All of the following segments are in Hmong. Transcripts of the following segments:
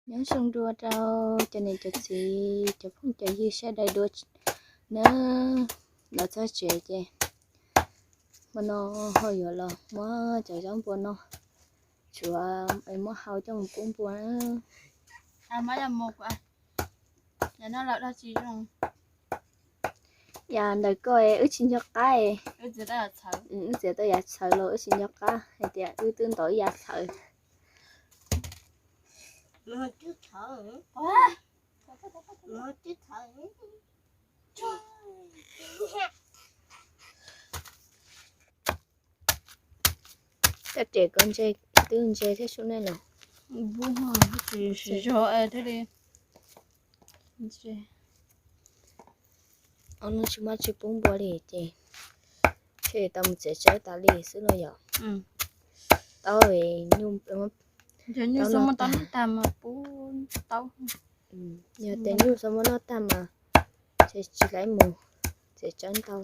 Nyob zoo dua rau cov niam cov txiv cov phooj cov ywg sawv daws dua nawb. Los txog tsev ces hmo no ho yuav los muab cov zaub npua no tsuav es muab hau coj mus pub npua na. Yam ntawm ko wb tsis nco qab, wb txiav tau yav txhawv los wb tsis nco qab hais tias wb twb ntov ib yav txhawv. Cov riam ko ntse, twb ntse thiab sub nej los. Siv zog thiaj li ntse. Ob hnub tsis muab tsis pub npua li ces thiaj li tau mus txiav tsawb tas li xwb los yom. Tau nyuj, tau noj tag mas pub tau. Yog tias nyuj txhob muab noj tag mas tsis tau mus txiav tsawb ntau.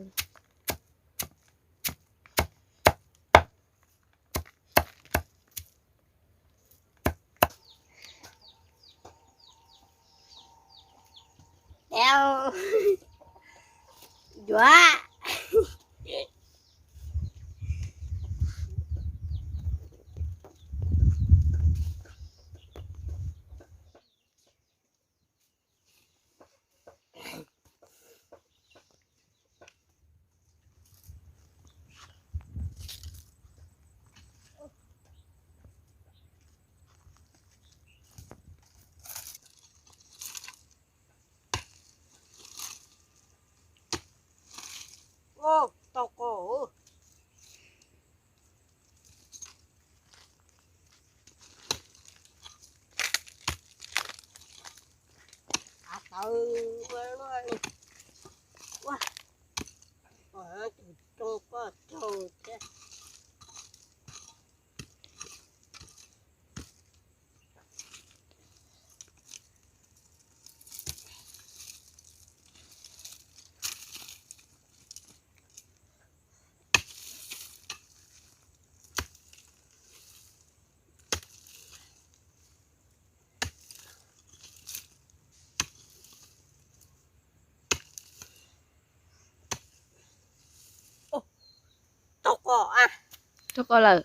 Tau qos lawm.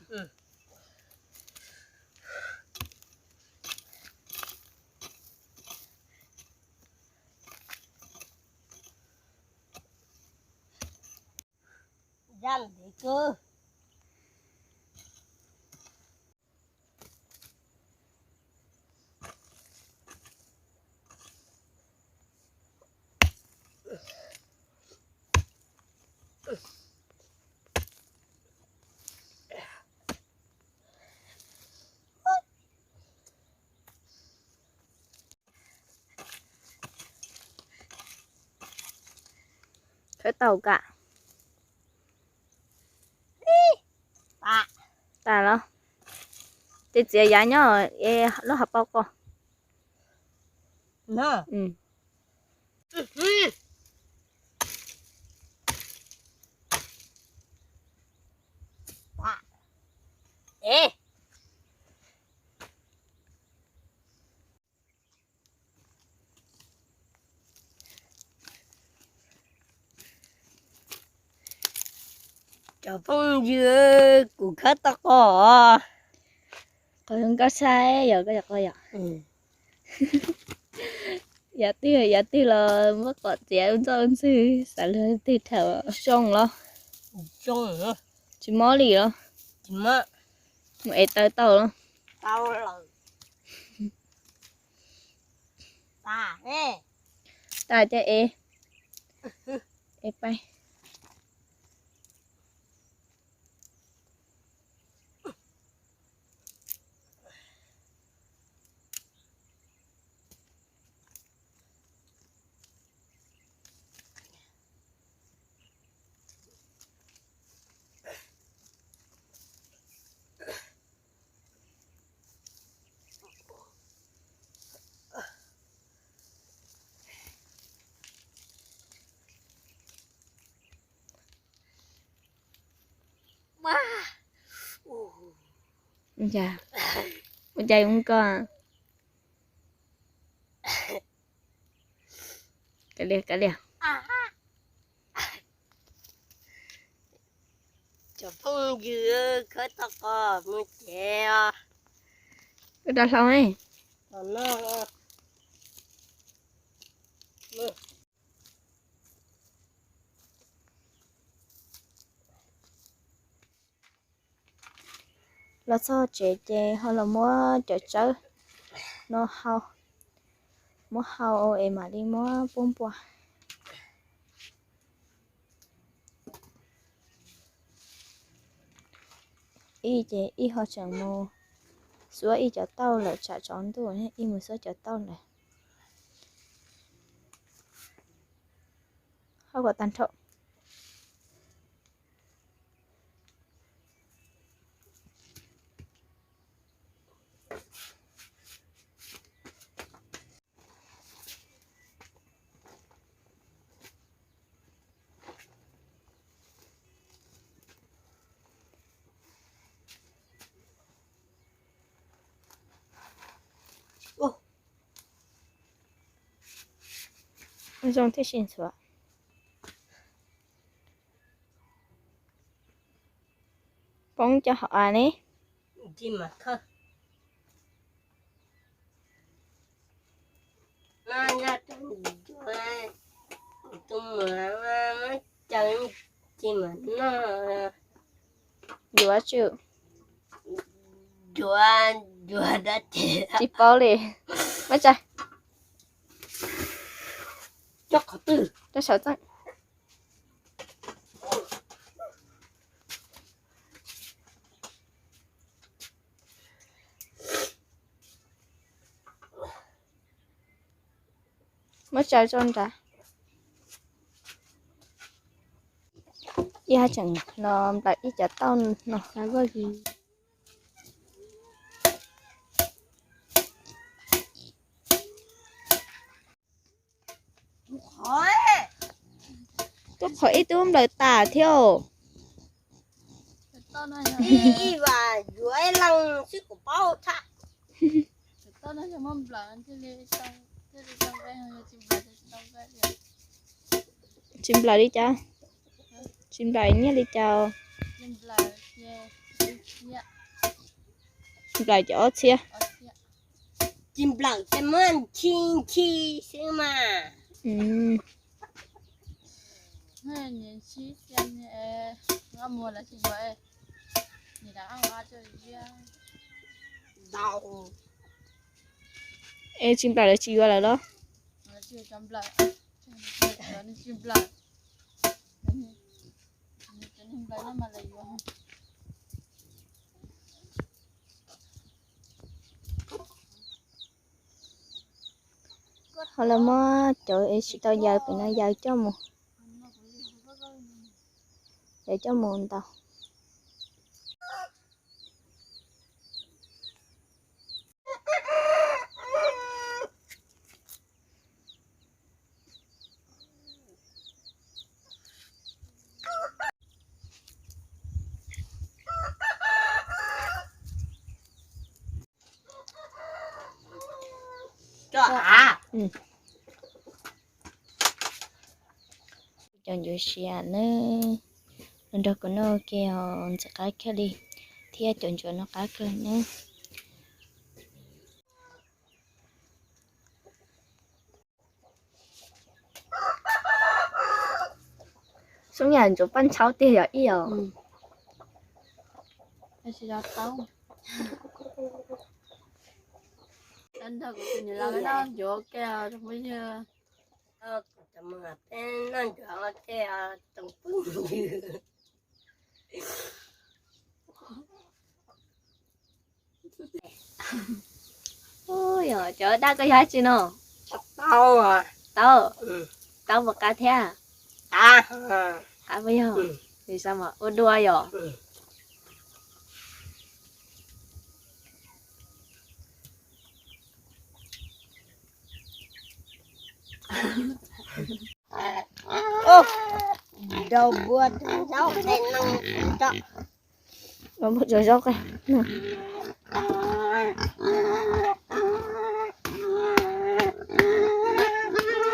Khawb tau kam. Tas los. Ces txiav yav nyob lub hauv paus ko. Cov phooj ywg, kuv khawb tau qos. Qos zoo nkauj saib yom, koj yom, qos yom. Yav twg yav twg los muab qos txiav ua ntxauj ua ntxwg, xav luag twg dhau. Zoo los? Tsis mob li los? Mus ev taw tau los? Tas ces ev, ev pais. Ua cas, ua cas ua koj? Kav liam, kav liam. Cov phooj ywg, khawb tau qos mus tsev os. Wb rov hlau. Los txog tsev ces ho los muab cov tsawb no hau, muab hau es mam li muab pub npua. Ib ces ib ho tseem mus xuab ib cov tauj lawm, tsam tsaus ntuj ib mus xuab cov tauj lawm. Hau kom tag nrho. Zoo thiab sib ntxuav. Poob cov hauv av ne. Yuav tsum, tsis paub li. Muab tsa, rau saum txeej. Muab tsa tso nrad. Ib hab tseem los nplawm ib cov tauj no. Tub qhov ib tub nplawm tas thiab. Tsis nplawm li cas? Tsis nplawm nyiaj li cas? Nplawm cov ob txhiab. Tsis nplawm ces muab nthi nthi xwb mas. Es tsis nplawm lawv tsis yuav lawm los? Ho lawv muab cov es tsis tau yaws pem no yaws coj mus, yaws coj mus ntaus. Cov ncuav sia nawb, los nrog kuv noj ke os, ntxim qab kawg li, thiab cov ncuav no qab kawg nawb. Xyoob yam ntsuav paj ntshauv tiag yog ib os. Cov dab koj yog dab tsi no? Taub, taub puas qab thiab? Qab puas yog? Ua dua yom.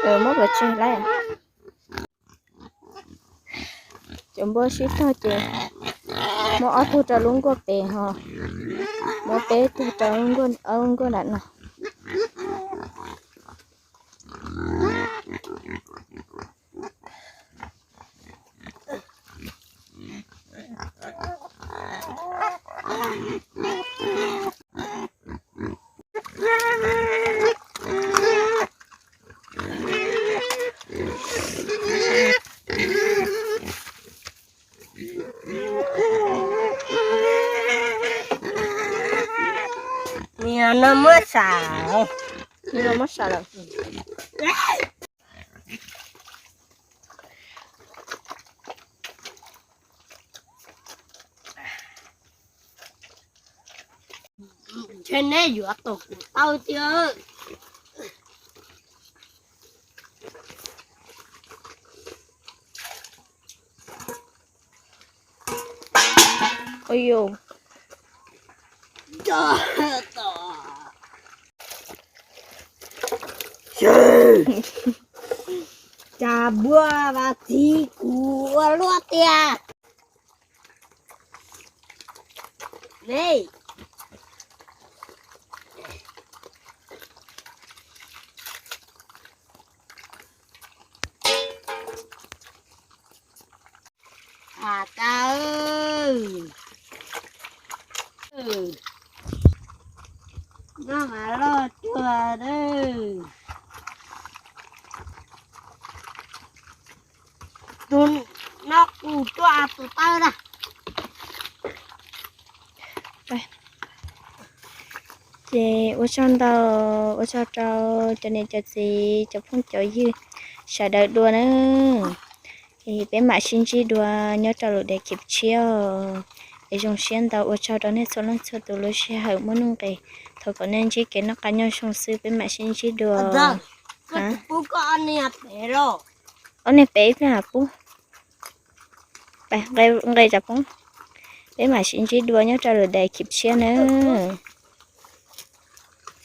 Muab pov tseg lawm. Cov npua sib tog ces muab ob tug rau lub nkuaj pem ho muab peb tug rau lub nkuaj nram no. Nws no muab sam, nws no muab sam lawm. Ntshe neb yuav tau kuv tau tiag. Cas npua vas txiv kuv ua luaj tiag. Has tas, noj mas loj cuag. Tus no kuv tuaj tus taw na. Ces ua tsaug ntau, ua tsaug rau cov niam cov txiv, cov phooj cov ywg sawv daws dua na. Es peb mam sib ntsib dua nyob rau lwm daim clip tshiab. Es zoo siab ntau, ua tsaug rau nej txhua leej txhua tus lub sij hawm muaj nuj nqis. Thov kom nej ntsib kev noj qab nyob zoo xwb, peb mam sib ntsib dua. Ob niag pem ib pliag pub. Nqe tsav poob. Peb mam sib ntsib dua nyob rau lwm daim clip tshiab nawb.